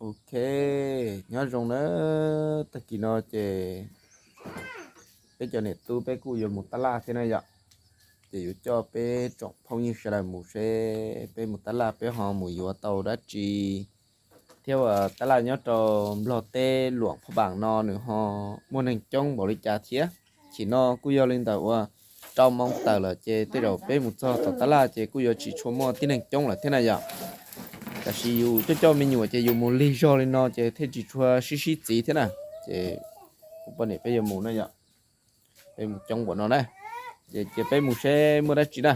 Ok, nyob zoo na, tag kis no ces peb cov niam tub peb kuj yuav mus tab laj thiab na yom. Ces yuav coj peb tsoom phooj ywg sawv daws mus seb peb mus tab laj peb ho mus yuav tau dab tsi thiab uas tab laj nyob rau Nplog teb Luam Phaj Npas no nws ho muaj neeg coob npaum li cas thiab. Chim no kuj yog li ntawm uas rau moo tawm lawm ces tej zaum peb mus txog tom tab laj ces kuj yuav tsis tshua muaj tib neeg coob lawm thiab na yom. Tab sis yus coj coj me nyuam ces yus mus lig zog li no ces thiaj tsis tshua sib sib txiv thiab na. Ces kuv poj niam peb yuav mus na yom, peb mus coob npaum no na, ces cia peb mus seb muaj dab tsi na.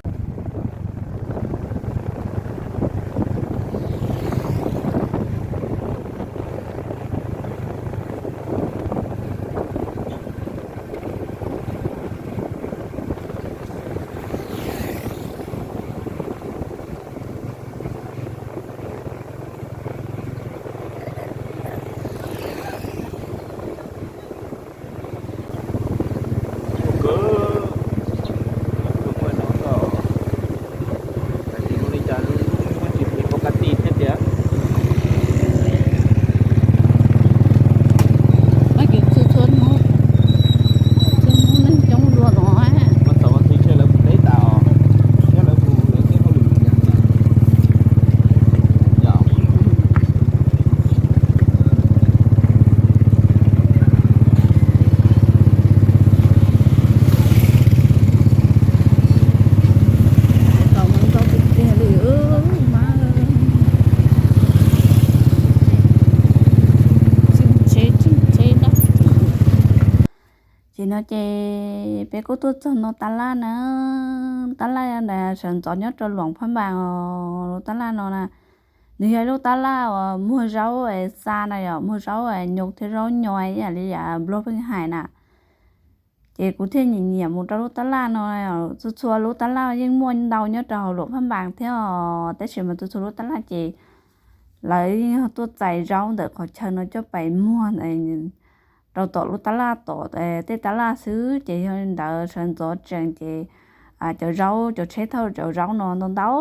Txhua hnub, txhua hnub neeg coob dua no. Ces no ces peb kuj tuaj txog no tab laj na, tab laj sawv ntxov nyob rau Luam Phaj Npas os. Lub tab laj no na, nws yog lub tab laj uas muag zaub xa na yom, muag zaub nyoo thiab zaub nyo ib yam li yam Nplog pheej hais na. Ces kuv thiaj nyiam nyiam mus rau lub tab laj no. Txhua txhua lub tab laj yeej muaj ntau nyob rau hauv Luam Phaj Npas thiab os, tab sis mas txhua txhua lub tab laj ces lawv yeej tuaj txais zaub ntawm qhov chaw no coj pais muag rau tom lub tab laj tom tej tab laj xwb. Ces yog li ntawd sawv ntxov tsees ces cov zaub, cov tsheb thauj cov zaub no ntau ntau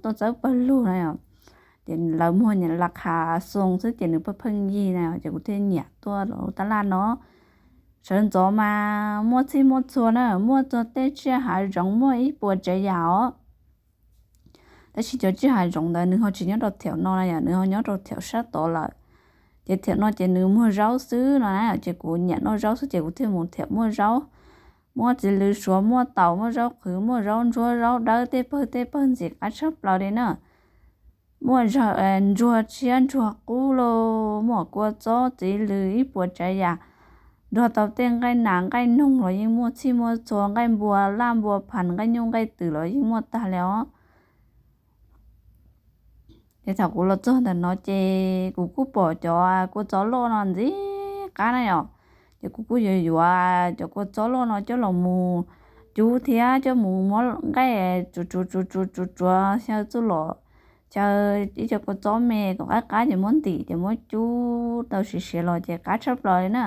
tuaj txawb pawg lug na. Ces lawv muag nyiam las khas xoo xwb ces nws pheej pheej yig na, ces kuv thiaj nyiam tuaj lub tab laj no. Sawv ntxov mas muaj txhij muaj txhua na, muaj txog tej tsiaj hav zoov muaj ib puas tsav yam os. Tab sis cov tsiaj hav zoov ntawd nws ho tsis nyob rau thiam no na yom, nws ho nyob rau thiam sab tod lawm. Ces thiam no ces nws muag zaub xwb no na, ces kuv nyiam noj zaub xwb ces kuv thiaj mus thiam muaj zaub. Muaj txiv lws suav, muaj taum, muaj zaub qhwv, muaj zaub ntsuab, zaub dawb, tej pawg tej pawg ntxim qab tshaj plaws li na. Muaj ntsuag tshiab, ntsuag qub los muaj kua txob, txiv lws ib puas tsav yam. Nrog tau tej nqaij nas nqaij noog los yeej muaj txhij muaj txhua, nqaij npua laj npua phas nqaij nyuj nqaij twm los yeej muaj tag li os. Ces thaum kuv los txog ntawm no ces kuv kuj pom cov kua txob loj no ntxim qab na yom. Ces kuv kuj yuav yuav cov kua txob loj no coj los mus cub thiab coj mus muab nqaij tsuav tsuav tsuav tsuav tsuav xyaw txuj lom, xyaw ib co kua txob me kom qab qab ces muab ntim ces muab cub tau siav siav los ces qab tshaj plaws li na.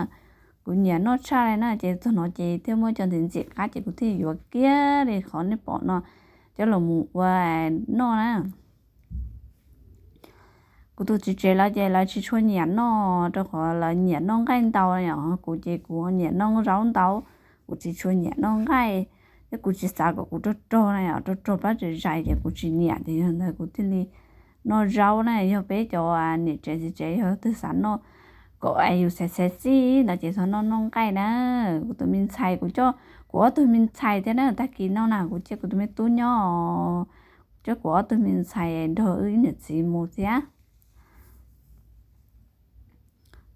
Kuv nyiam noj tshaj li na, ces txog no ces thiaj muaj cov ntxim ntxim qab ces kuv thiaj yuav kiag li qhov nej pom no coj los mus ua noj na. Kuv tus txiv tsev lawv ces lawv tsis tshua nyiam noj rau qhov lawv nyiam noj nqaij ntau yom, kuv ces kuv nyiam noj zaub ntau, kuv tsis tshua nyiam noj nqaij, thiab kuv tsis xav kom kuv rog rog na yom, rog rog plab zais zais ces kuv tsis nyiam ces yog ntawd kuv thiaj li noj zaub na. Yog peb cov niam tsev txiv tsev yog twg xav noj kom yus xaiv xaiv xij ntawd ces txhob noj noj nqaij na. Kuv tus me ntxhais, kuv coj kuv ob tug me ntxhais thiab na, tag kis no na kuv cia kuv tus me tub nyob, coj kuv ob tug me ntxhais nrog wb niam txiv mus thiab.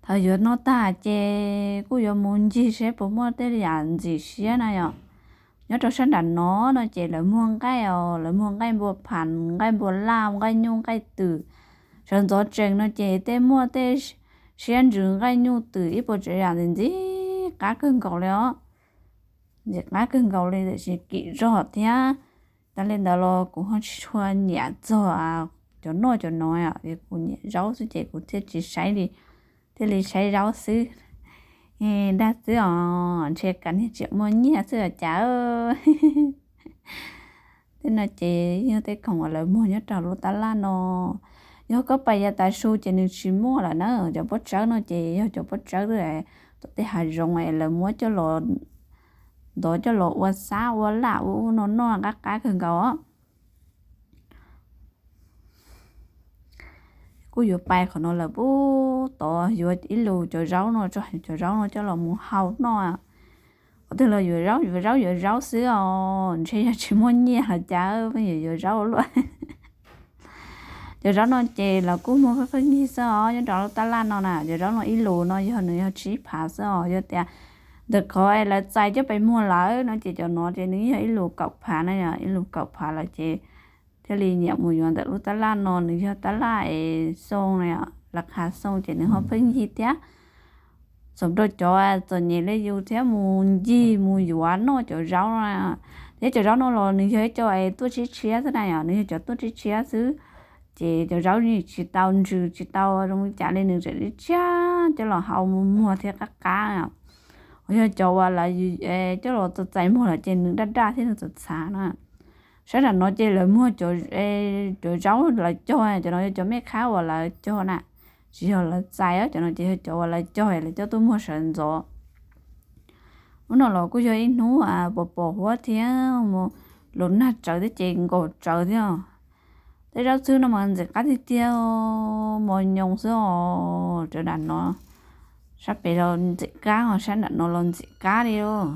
Thaum yuav noj tag ces kuj yuav mus ncig seb puas muaj tej yam ntxim siab na yom. Nyob rau sab nram no no ces lawv muag nqaij os, lawv muag nqaij npua phas, nqaij npua laj, nqaij nyuj nqaij twm. Sawv ntxov tsees no ces tej muaj tej siab ntsws nqaij nyuj twm ib puas tsav yam ntxim ntxim qab kawg nkaus li os. Ntxim qab kawg nkaus li tiam sis kim zog thiab. Tas li ntawd los kuv ho tsis tshua nyiam txog cov noj cov no, kuv nyiam zaub xwb ces kuv thiaj tsis saib li, thiaj li saib zaub xwb. Dag xwb os, ntshe kav niag tsiam muaj nyiaj xwb os cas. Tej no ces yog tej khoom uas lawv muag nyob rau lub tab laj no. Yog koj pais yav tav su ces nws tsis muaj lawm na. Cov pob tsawb no ces yog cov pob tsawb tom tej hav zoov es lawv muab coj los, ntov coj los ua xab ua laj ua ub no noj qab qab kawg nkaus os. Kuj yuav pais qhov no lawm pub tod yuav ib lus cov zaub no tso, cov zaub no coj los mus hau noj. Qhov twg los yuav zaub yuav zaub yuav zaub xwb os, ntshe yog tsis muaj nyiaj los cas pheej yuav yuav zaub luaj. Cov zaub no ces los kuj muag pheej pheej yig xwb os, nyob rau lub tab laj no na. Cov zaub no ib lus no yog nws yog tsib phav xwb os, yog tias ntawm qhov lawv txais coj pes muag lawm no ces cov no ces nws yog ib lus kaum phav na yom, ib lus kaum phav lawm ces thiaj li nyiam mus yuav ntawm lub tab laj no, nws yog tab laj es xoo na yom, laj qha xoo ces nws ho pheej yig thiab. Txaus rau cov txom nyem li yus thiab mus ncig mus yuav noj cov zaub no. Thiab cov zaub no los nws yog ib co es tuaj tshiab tshiab xwb na yom, nws yog cov tuaj tshiab tshiab xwb. Ces cov zaub yeej tsis tau ntsws tsis tau zoo li cas li, nws tseem tshiab coj los hau mus muag thiab qab qab. Yog cov uas lawv coj los txais muag lawm ces nws daj daj thiab nws txhav txhav na. Sab nram no ces lawv muag cov zaub lawv cog, cov no yog cov mej khab uas lawv cog na, tsis yog lawv txais. Cov no ces yog cov uas lawv cog lawv coj tuaj muag sawv ntxov. Hnub no los kuj yog ib hnub pos pos huab thiab, los nag tsawv thiab ces nkaus tsawv thiab. Tej zaub txhwb no mas ntxim qab tiag tiag, mos nyoos xwb os. Cov nram no sab pem los ntxim qab os, sab nram no los ntxim qab li os.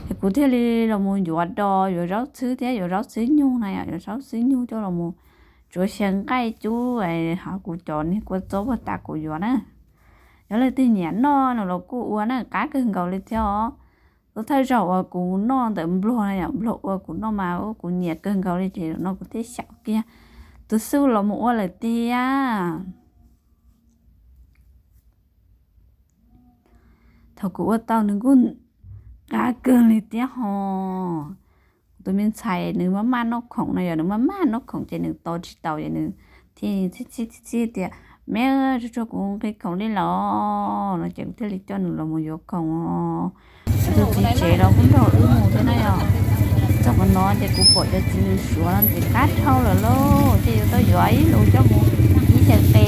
Es kuv thiaj li los mus yuav do, yuav zaub txhwb thiab yuav zaub txhwb nyug na yom, yuav zaub txhwb nyug coj los mus tsuav xyaw nqaij cub, hos kuv cov niag kua txob puag ta kuv yuav na. Yog leej twg nyiam noj no los kuj ua na, qab kawg nkaus li thiab os. Tus thawj zaug uas kuv noj ntawm nplog na yom, nplog ua kuv noj mas kuv nyiam kawg nkaus li ces no kuv thiaj xyaum kiag tus xub los mus ua lawm tiag. Thaum kuv ua tau nws kuj qab kawg li thiab hos. Kuv tus me ntxhais nws maj maj noj khoom no yom, nws maj maj noj khoom ces nws tos tsis taus ces nws thiaj txhib txhib txhib tias, me, tsuag tsuag kuv nqi khoom li los no ces kuv thiaj li coj nws los mus yuav khoom os. Tus txiv tsev los kuj nrog wb mus thiab na yom. Txog qhov no ces kuv pom cov txiv lws suav no ntxim qab dhau lawm lauj, ces yuav tau yuav ib lus coj mus ib xyaw qe.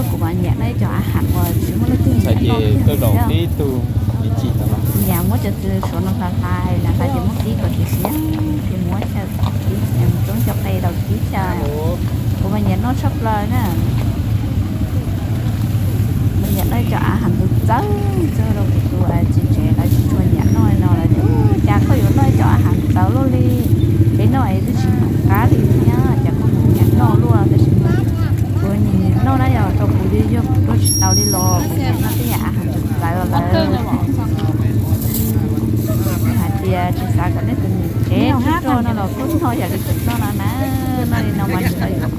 Kuv mas nyiam noj ib co a ham uas tsis muaj leej twg nyiam noj tiag. Nyiam muab cov txiv lws suav no hlais hlais, hlais hlais ces muab kib kom siav siav, ces muab xyaw tib, tsoob cov qe rau kib xyaw. Kuv mas nyiam noj tshaj plaws na. Mas nyiam noj ib co a ham ntxawv ntxawv, txog rau kuv tus txiv tsev lawv tsis tshua nyiam noj no lawv tias, cas koj yuav noj ib co a ham ntxawv luaj li, peb noj es twb tsis qab li thiab, cas koj mus nyiam noj luaj. Tab sis kuv nyiam noj na yom, rau kuv li yog kuv noj tsis tau li los kuv nyiam noj tej yam a ham ntxawv ntxawv lawm. Hais tias tsis xav kom nej tus niam tsev tsuag tsuag no los kuj noj yam li kuv noj no na. Noj li no mas tsis tau yuav